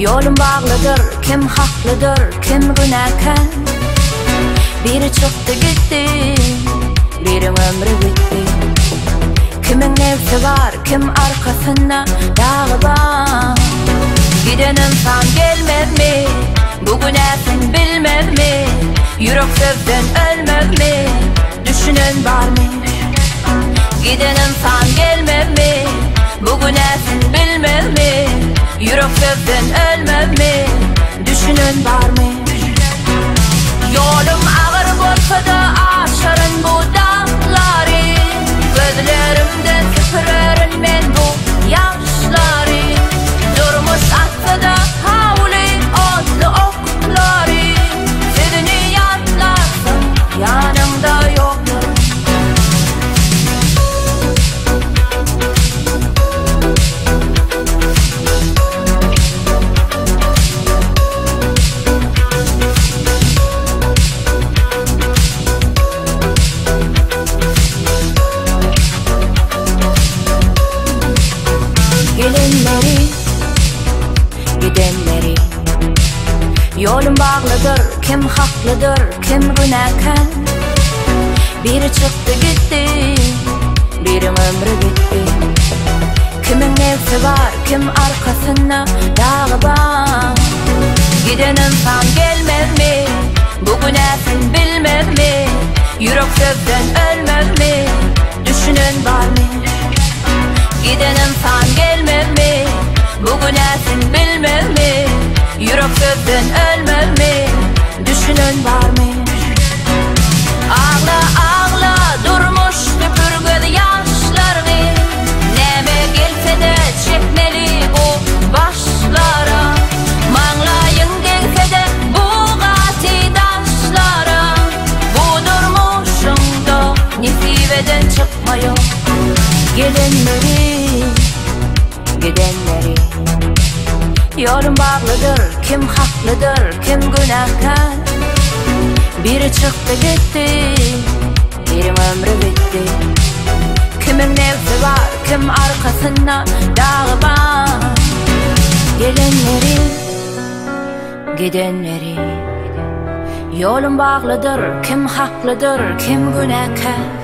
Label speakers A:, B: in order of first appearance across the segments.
A: Ýolum baglydyr, kim haklydyr, kim günäkär? Biri çykdy gitdi, biriň ömri bitdi. Kimiň nebsi bar, kim arkasynda dagy bar. Giden ynsan gelmezmi, bu günäsin bilmezmi? Ýürek sözden ölmezmi, düşünen barmy? Giden ynsan gelmezmi, bu günäsin bilmezmi? Ýürek sözden ölmezmi, düşünen barmy? Ýolum agyr bolsa-da aşaryn bu daglary Gözlerimden süpürerin men bu ýaşlary Durmuş atsa-da howly otly oklary Sözüni ýatlarsyň ýanyňda ýoklar. Gelenleri, gidenleri Ýolum baglydyr, kim haklydyr, kim günäkär Biri çykdy gitdi, biriň ömri bitdi Kimiň nebsi bar, kim arkasynda dagy bar Giden ynsan gelmezmi, bu günäsin bilmezmi Ýürek sözden ölmezmi, düşünen barmy Giden ynsan gelmezmi, bu günäsin bilmezmi Ýürek sözden ölmezmi, düşünen barmy Agla agla durmuş süpür göz ýaşlaryňy Näme gelsede çekmeli bu başlara Maňlaýyň degsede bu gaty daşlara Bu durmuşyňda nesibeden çykma ýok Gelenleri gidenleri Ýolum baglydyr kim haklydyr kim günäkär Biri çykdy gitdi biriň ömri bitdi Kimiň nebsi bar kim arkasynda dagy bar Gelenleri gidenleri Ýolum baglydyr kim haklydyr kim günäkär.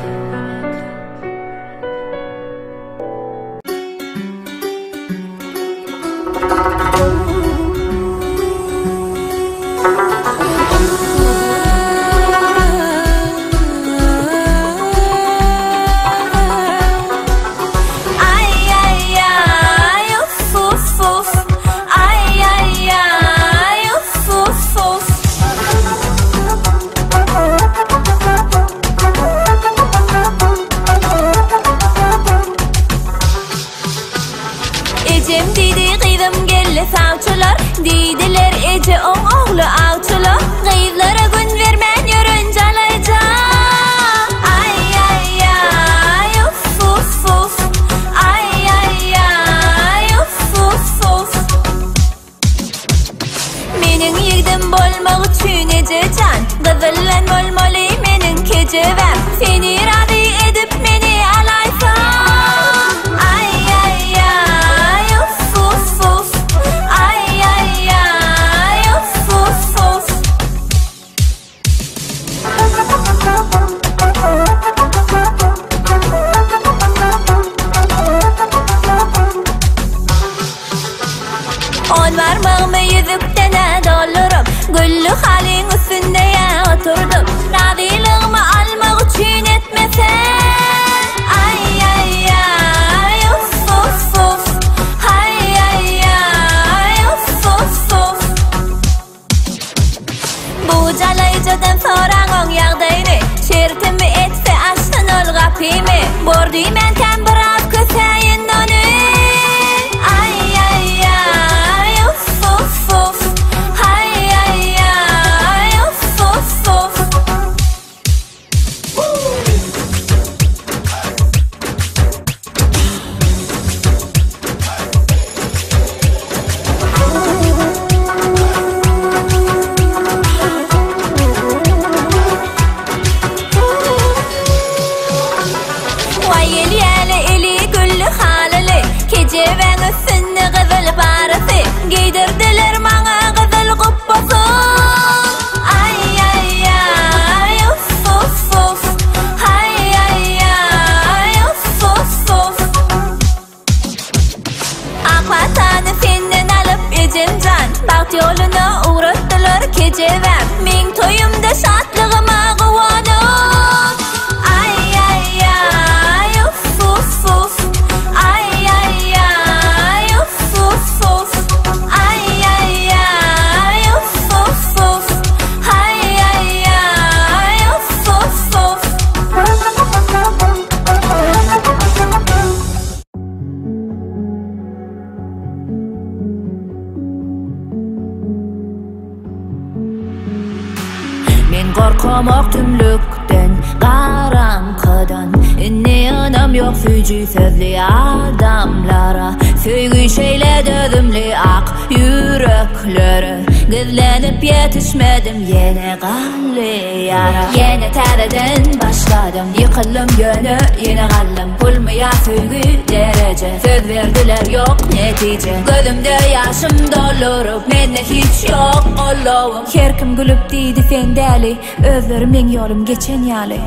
A: Men gorkamok tümlükden, garaňkydan Indi ynam ýok süýji sözli adamlara Söýgi şeýle dözümli ak ýüreklere Gizlenip ýetişmedim ýene galdy ýara Ýene täzeden başladym ýykyldym ýöne ýene galdym Pulmy ýa söýgi dereje Söz berdiler ýok netije Gözümde ýaşym doluryp mende hiç ýok gollawym
B: Her kim gülüp diýdi sen däli Özleri meň ýolum geçen ýaly.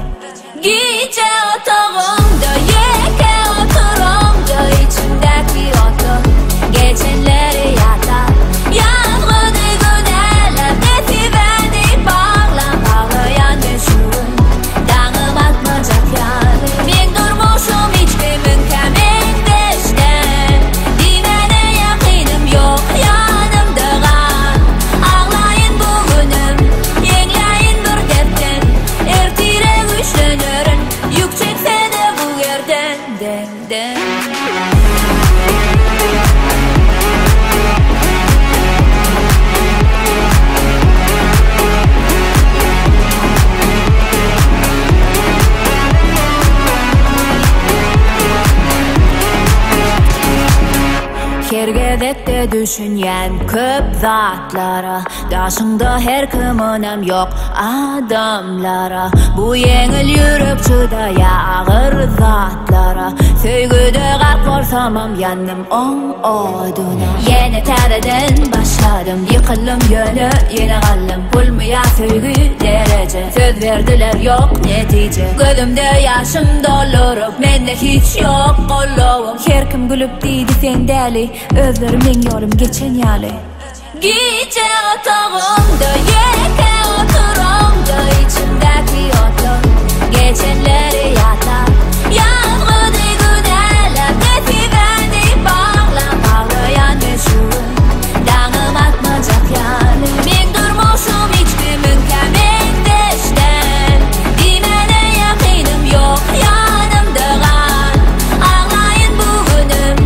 A: Gije otagymda ýeke oturamda içimdäki otlar Geçenleri ýatlap Ýazgydy günäläp nesibäni baglap Aglaýan men şu gün Daňym atmajak ýaly Meň durmuşym hiç kimiňkä meňzeş däl Diýmäne ýakynym ýok ýanymda gal Aglaýyn bu günüm Ýeňläýin bir dertden Ertire güýçlenerin Ýük çekse-de bu gerden Den den. Her gezekde düşünýän köp zatlara Daşyňda her kim ynam ýok adamlara Bu ýeňil ýürek çydaýa agyr zatlara Söýgüde gark bolsamam ýandym oň oduna Ýene täzeden başladym ýykyldym ýöne ýene galdym Pulmy ýa söýgi dereje söz berdiler ýok netije Gözümde ýaşym doluryp mende hiç ýok gollawym
B: Her kim gülüp diýdi sen däli Özleri meň ýolum geçen ýaly.
A: Gije otagymda ýeke oturamda içimdäki otlar Geçenleri ýatlap Ýazgydy günäläp nesibäni baglap Aglaýan men şu gün Daňym atmajak ýaly Meň durmuşym hiç kimiňkä meňzeş däl Diýmäne ýakynym ýok ýanymda gal Aglaýyn bu günüm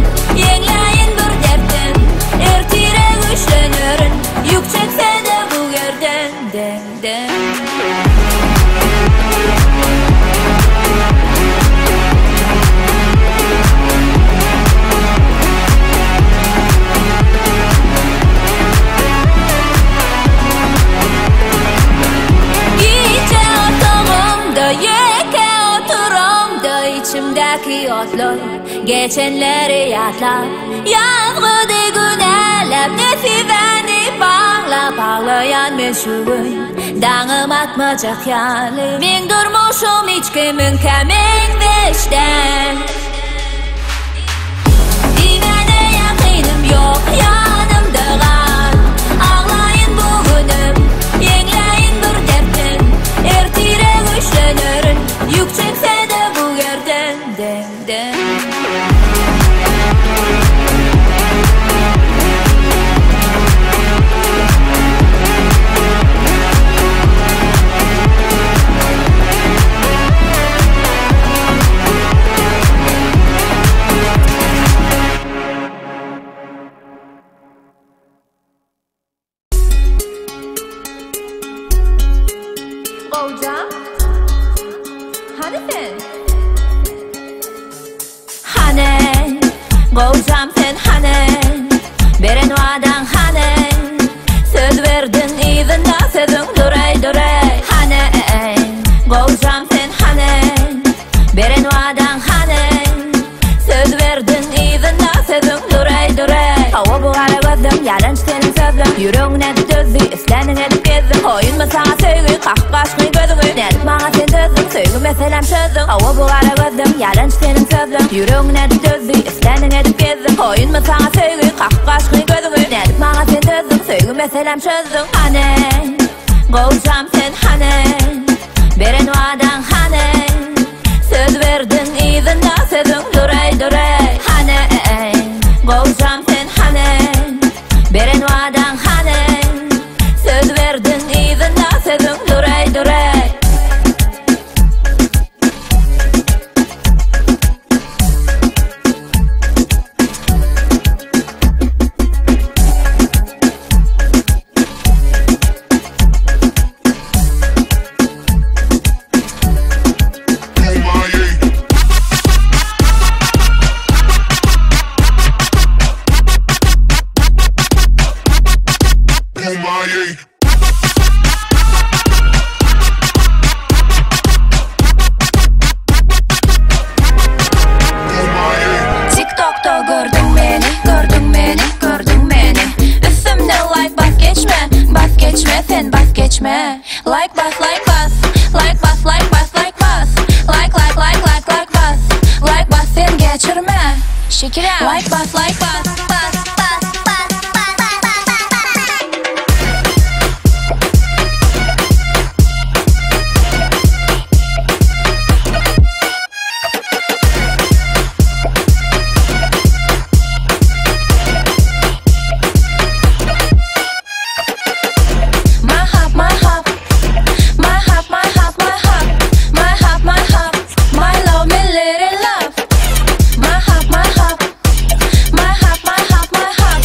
A: Ýeňläýin bir dertden Ertire güýçlenerin Ýük çekse-de bu gerden Den den. Gije otagymda ýeke oturamda içimdäki otlar Geçenleri ýatlap Ýazgydy günäläp Nesibäni baglap Aglaýan men şu gün Daňym atmajak ýaly Meň durmuşym hiç kimiňkä meňzeş däl Diýmäne ýakynym ýok ýanymda gal Aglaýyn bu günüm Ýeňläýin bir dertden Ertire güýçlenerin Ýük çekse-de bu gerden Den den.
B: Gowjam? Hany sen?
A: Hany? Gowjam sen hany? Beren wadaň hany? Söz berdiň yzynda sözüň duray duray. Hany? Gowjam sen hany? Beren wadaň hany? Söz berdiň yzynda sözüň duray duray. Hawa bu gara gözleň ýalançy seniň sözleň. Ýüregiň nädip dözdi isläniň edip gezdiň. Oýunmy saňa söýgi kakyp gaşyňy gözüňi. Nädip maňa sen dözdüň söýgi meselem çözdüň. Hawa bu gara gözleň ýalançy seniň sözleň. Ýüregiň nädip dözdi isläniň edip gezdiň. Oýunmy saňa söýgi kakyp gaşyňy gözüňi. Nädip maňa sen dözdüň söýgi meselem çözdüň. Hany gowjam sen hany. Beren wadaň hany? Söz berdiň yzynda sözüň duray duray. Hany gowjam sen hany? Beren wadaň hany? Söz berdiň yzynda sözüň duray duray. Check it out. Like bas, like bas, bas, bas, bas, bas, bas, bas, bas. My hop, my hop, my hop, my hop, my hop, my hop, my hop, my love, me little love. My hop, my hop, my hop, my hop, my hop,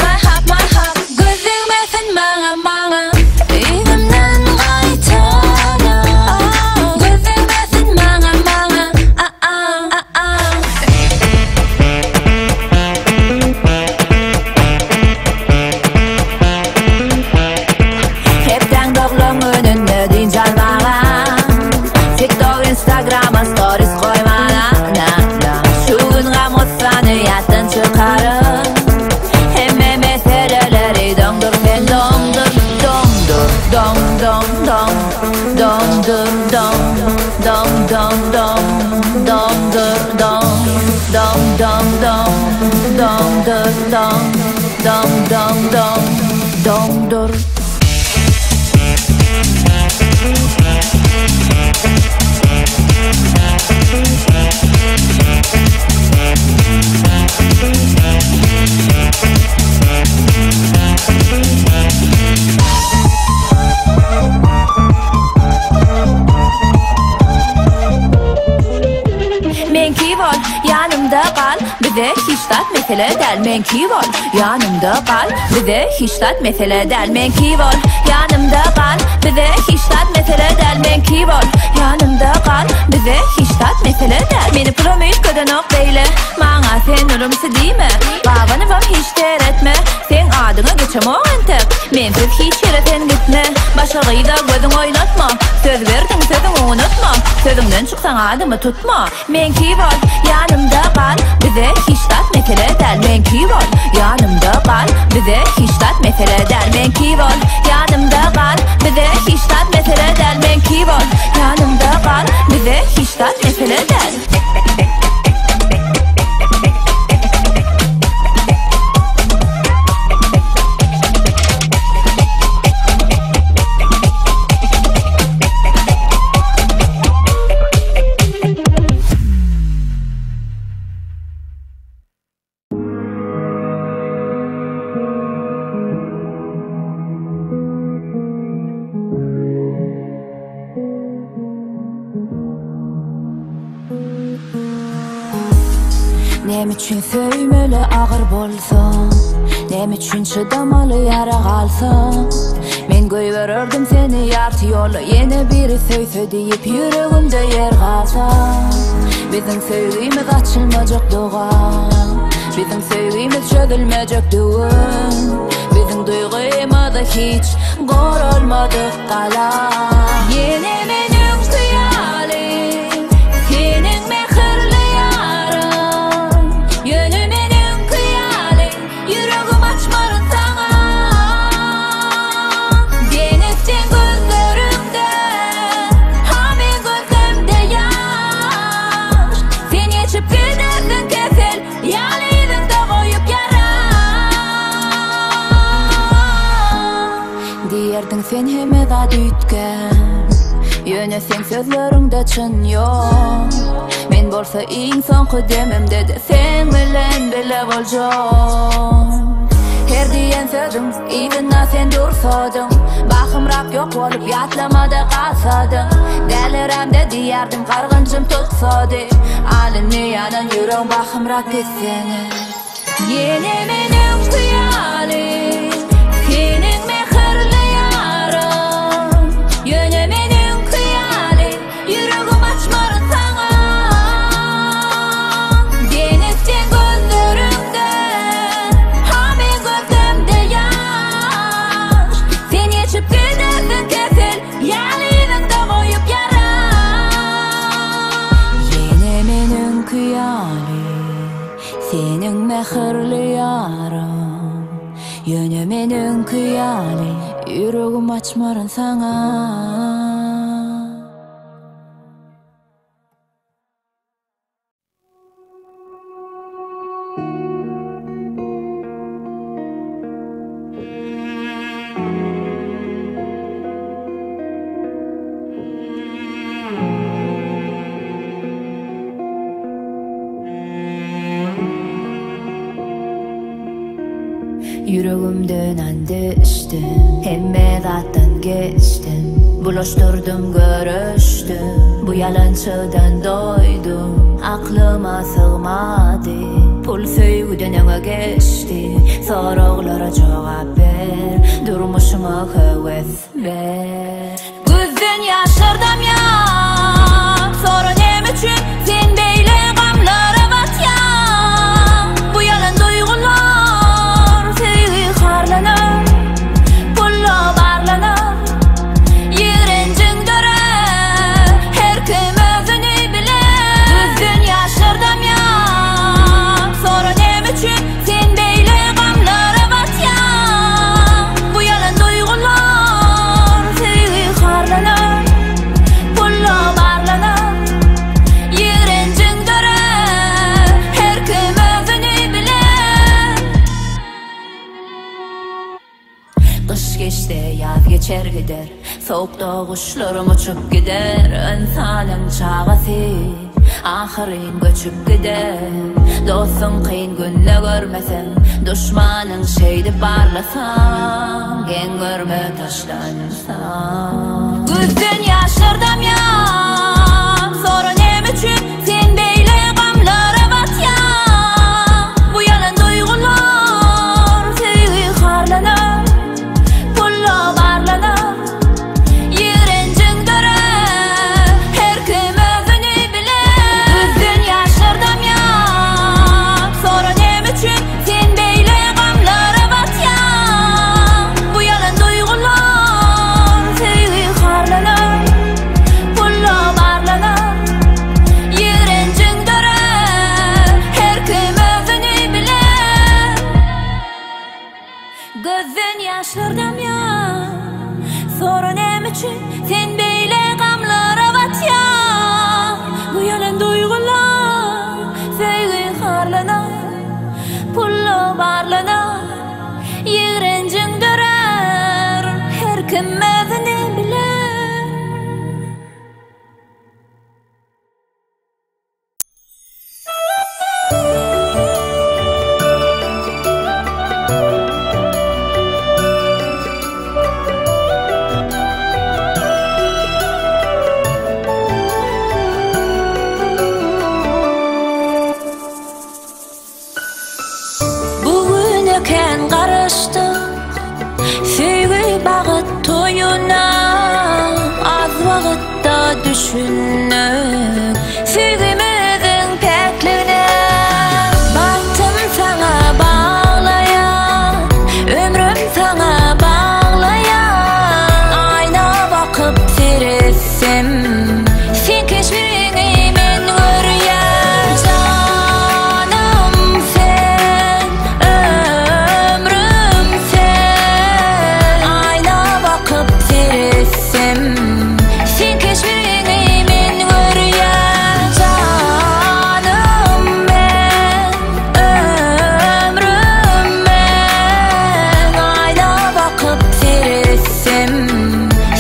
A: my hop, my hop. Göz degmesin maňa, maňa. Yzymdan gaýtana. Göz degmesin maňa, maňa. A a a a. Hepdäň doglan gününde dynç almaga TikTok Instagrama stories goýmaga na na Şu gün gam gussany ýatdan çykaryp Hemme meseleleri doňdur sen doňdur doňdur doň doň doň doňdur doň doň doň doň doňdur doň doň doň doň doňdur doň doň doň doň doňdur. Meňki bol, ýanymda gal, bize hiç zat mesele däl Meňki bol, ýanymda gal, bize hiç zat mesele däl Meňki bol, ýanymda gal, bize hiç zat mesele däl Meňki bol, ýanymda gal, bize hiç zat mesele däl Meni pulam üýtgedenok beýle, maňa sen ulumsy diýme Gabanybam hiç seretme, seň adyňa geçemok entek Mensiz hiç ýere sen gitme, başga gyza gözüň oýnatma Söz berdiň sözüňi unutma, sözüňden çyksaň adymy tutma Meňki bol, ýanymda gal, bize hiç zat mesele däl Meňki bol, ýanymda gal, bize hiç zat mesele däl Meňki bol, ýanymda gal, bize hiç zat mesele däl Meňki bol, ýanymda gal, bize hiç zat mesele däl. Näme üçin söýmeli agyr bolsa Näme üçin çydamaly ýara galsa Men goýbererdim seni ýarty ýolda Ýene biri söýse diýip ýüregimde ýer galsa Biziň söýgimiz açylmajak doga Biziň söýgimiz çözülmejek düwün Biziň duýgymyz hiç goralmadyk gala Ýene men öňki ýaly Seniň mähirli ýaryň Ýöne men öňki ýaly Ýüregim açmaryn saňa Deňiz seň gözleriňde Ha meň gözlemde ýaş Sen geçip gidersiň kesel ýaly Yzyňda goýup ýara Diýerdiň sen hemme zat üýtgär Ýöne seň sözleriňde çyn ýok Men bolsa iň soňky demimde-de seň bilen bile boljak Her diýen sözüň yzynda sen dursadyň Bahymrak ýok bolup ýatlamada galsadyň Dälirämde diýerdim gargynjym tutsady Alyndy ýanan ýüregim bahymrak gitsene Ýene men öňki ýaly Seniň mähirli ýaryň Ýöne men öňki ýaly Ýüregim açmaryn saňa Deňiz seň gözleriňde Ha meň gözlemde ýaş Sen geçip gidersiň kesel ýaly Yzyňda goýup ýara Ýene men öňki ýaly Seniň mähirli ýaryň Ýöne men öňki ýaly Ýüregim açmaryn saňa. Ýüregimden and içdim, hemme zatdan geçdim. Bulaşdyrdym göreşdim, bu ýalançydan doýdum. Aklyma sygmady, pul söýgüden öňe geçdi. Soraglara jogap ber, durmuşyma höwes ber. Gözden ýaşlar damýar, sora näme üçin sen beýle gamlara batýaň? Bu ýalan duýgular, söýgi harlanar, pulla barlanar. Ýigrenjiň dörär, her kim özüni biler. Gözden ýaşlar damýar, sora näme üçin sen beýle gamlara batýaň? Bu ýalan duýgular, söýgi harlanar, pulla barlanar. Ýigrenjiň dörär, her kim özüni biler. Gyş geçse ýaz geçer gider, Sowukda guşlaram uçup gider. Ynsanyň çagasy ahyryn göçüp gider. Dostuň kyn günde görmeseň, duşmanyň şeýdip barlasaň, geň görme taşlansaň. Gözden ýaşlar damýar, sora näme üçin sen beýle gamlara batýaň? Bu ýalan duýgular, söýgi harlanar, pulla barlanar. Ýigrenjiň dörär, her kim özüni biler. Gözden ýaşlar damýar, sora näme üçin sen beýle gamlara batýaň? Bu ýalan duýgular, söýgi harlanar, pulla barlanar. Ýigrenjiň dörär, her kim özüni biler. Gözden ýaşlar damýar, sora näme üçin sen beýle gamlara batýaň? Bu ýalan duýgular, söýgi harlanar, pulla barlanar. Ýigrenjiň dörär, her kim özüni biler. Bu güne kän garaşdyk, söýgi bagyt toýuna. Az wagtda düşündik söýgimiziň päkligine. Bagtym saňa baglaýan, ömrüm saňa baglaýan. Aýna bakyp seretsem, seň keşbiňi men görýän. Janym sen, ömrüm sen. Aýna bakyp seretsem, seň keşbiňi men görýän. Janym men, ömrüm men. Aýna bakyp seretsem,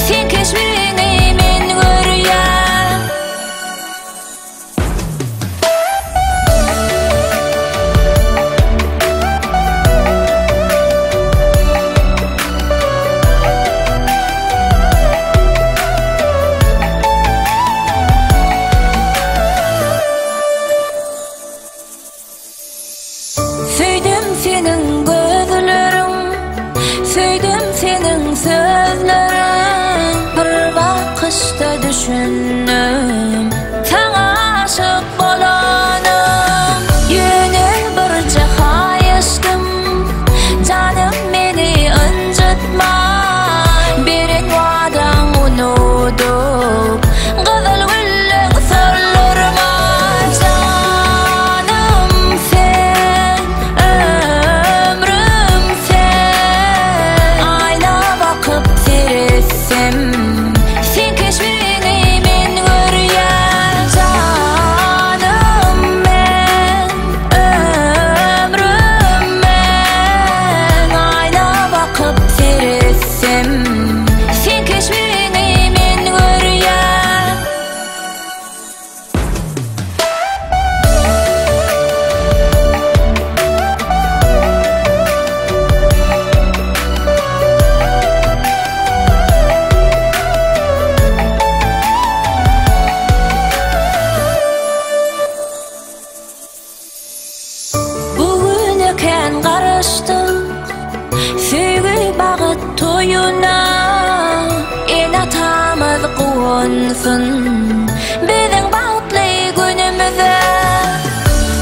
A: seň keşbiňi men görýän. Söýdüm seniň gözleriň, söýdüm seniň sözleriň. Bir bakyşda düşündim, saňa aşyk bolanym. Ýöne birje haýyşdym, janym meni ynjytma. Beren wadaň unudyp, gyzyl gülleň soldurma. Janym sen, ömrüm sen. Aýna bakyp seretsem, seň keşbiňi men görýän. Bolsun biziň bagtly günümize.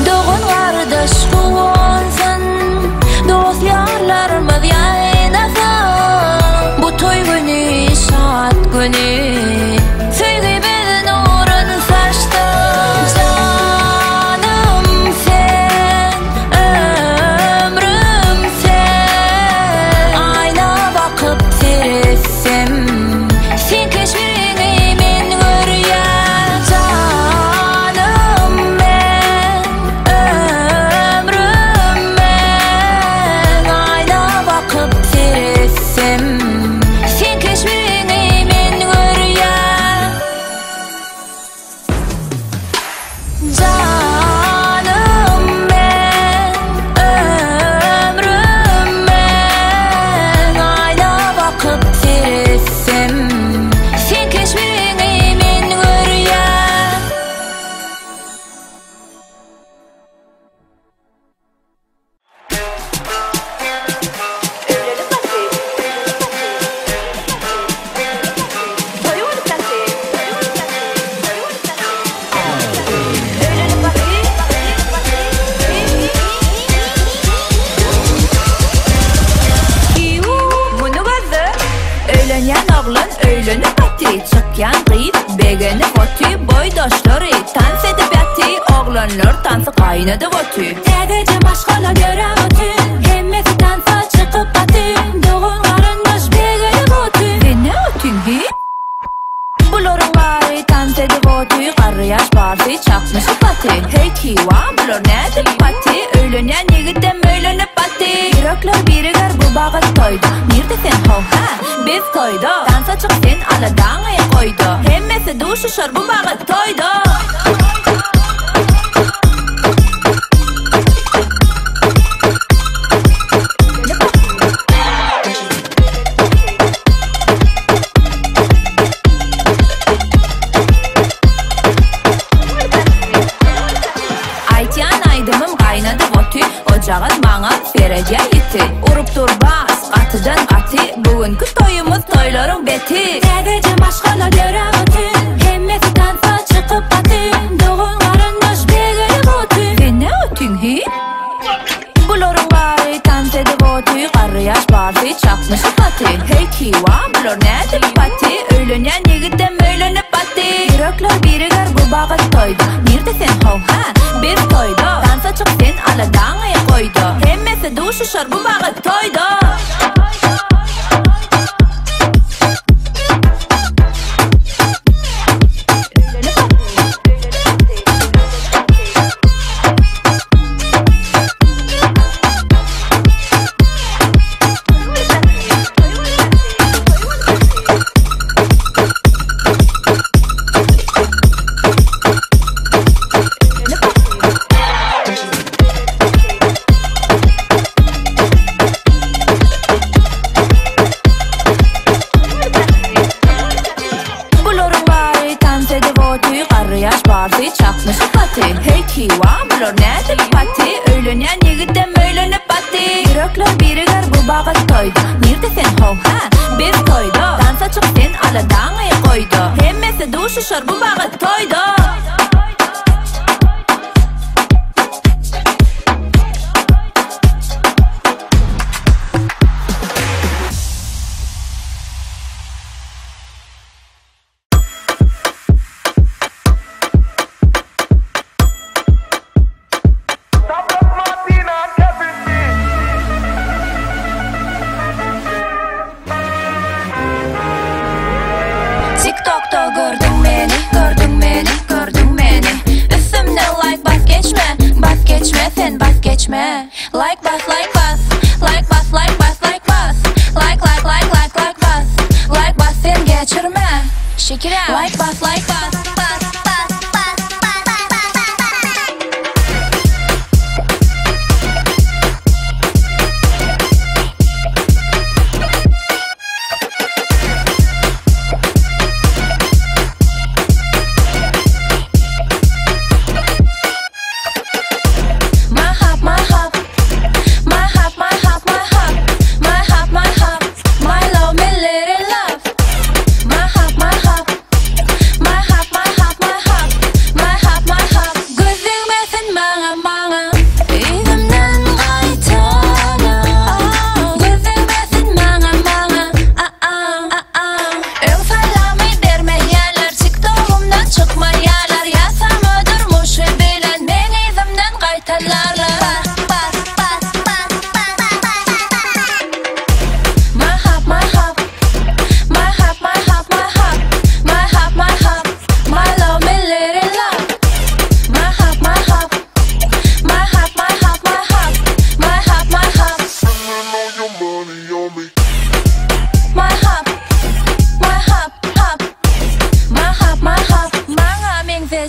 A: Dogan gardaş guwansyn, dost ýarlarymyz ýaýnasyn. Bu toý güni şat güni, söýgi biz nurun saçsyn. Janym sen, ömrüm sen, aýna bakyp seretsem, Seň keşbiňi men görýän. Janym men, ömrüm men, Aýna bakyp seretsem, Seň keşbiňi men görýän. Janym men, ömrüm men, Aýna bakyp seretsem, Seň keşbiňi men görýän.
C: Öýlenip gaty. Toýy bolup ýaty. Öýlenip gaty.
A: Iu, muny gözle. Öýlenýän oglan öýlenip gaty, çykýan gyz begenip oty, boýdaşlary tans edip ýaty, oglanlar tansy gaýnadyp oty. Täzeje maşgala döräp oty, hemmesi tansa çykyp gaty, dogan garyndaş begenip oty. Sen ne otyň hi? Bularyň bary tans edip oty, garry ýaş barsy çaknyşyp gaty. Heý kiwa, bular nädip gaty, öýlenýän ýigidem öýlenip gaty. Ýürekler biriger bu bagyt toýda, nirde sen how hä, biz toýda. Tansa çyk sen aladaňy goýda, hemmesi duşuşar bu bagyt toýda. Aýtýan aýdymym gaýnadyp oty, Ojagaz maňa seredýä ýiti. Urup dur bas, gatydan gaty, Bu günki toýumyz toýlaryň beti. Täzeje maşgala döräp oty, Hemmesi tansa çykyp gaty, Dogan garyndaş begenip oty. Sen ne otyň hi? Bularyň bary tans edip oty, Garry ýaş barsy çaknyşyp gaty. Heý kiwa, bular nädip gaty, Öýlenýän ýigidem öýlenip gaty. Ýürekler biriger bu bagyt toýda, Nirde sen how hä, biz toýda. Tansa çyk sen aladaňy goýda, Hemmesi duşuşar bu bagyt toýda. Bularyň bary tans edip oty, Garry ýaş barsy çaknyşyp gaty. Heý kiwa, bular nädip gaty, Öýlenýän ýigidem öýlenip gaty. Ýürekler biriger bu bagyt toýda, Nirde sen how hä, biz toýda. Tansa çyk sen aladaňy goýda, Hemmesi duşuşar bu bagyt toýda. Tiktokda gördüň meni, gördüň meni.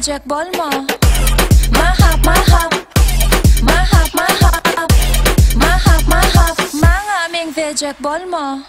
B: meňzejek bolma. Mahap mahap Mahap mahap Mahap mahap Maňa meňzejek bolma.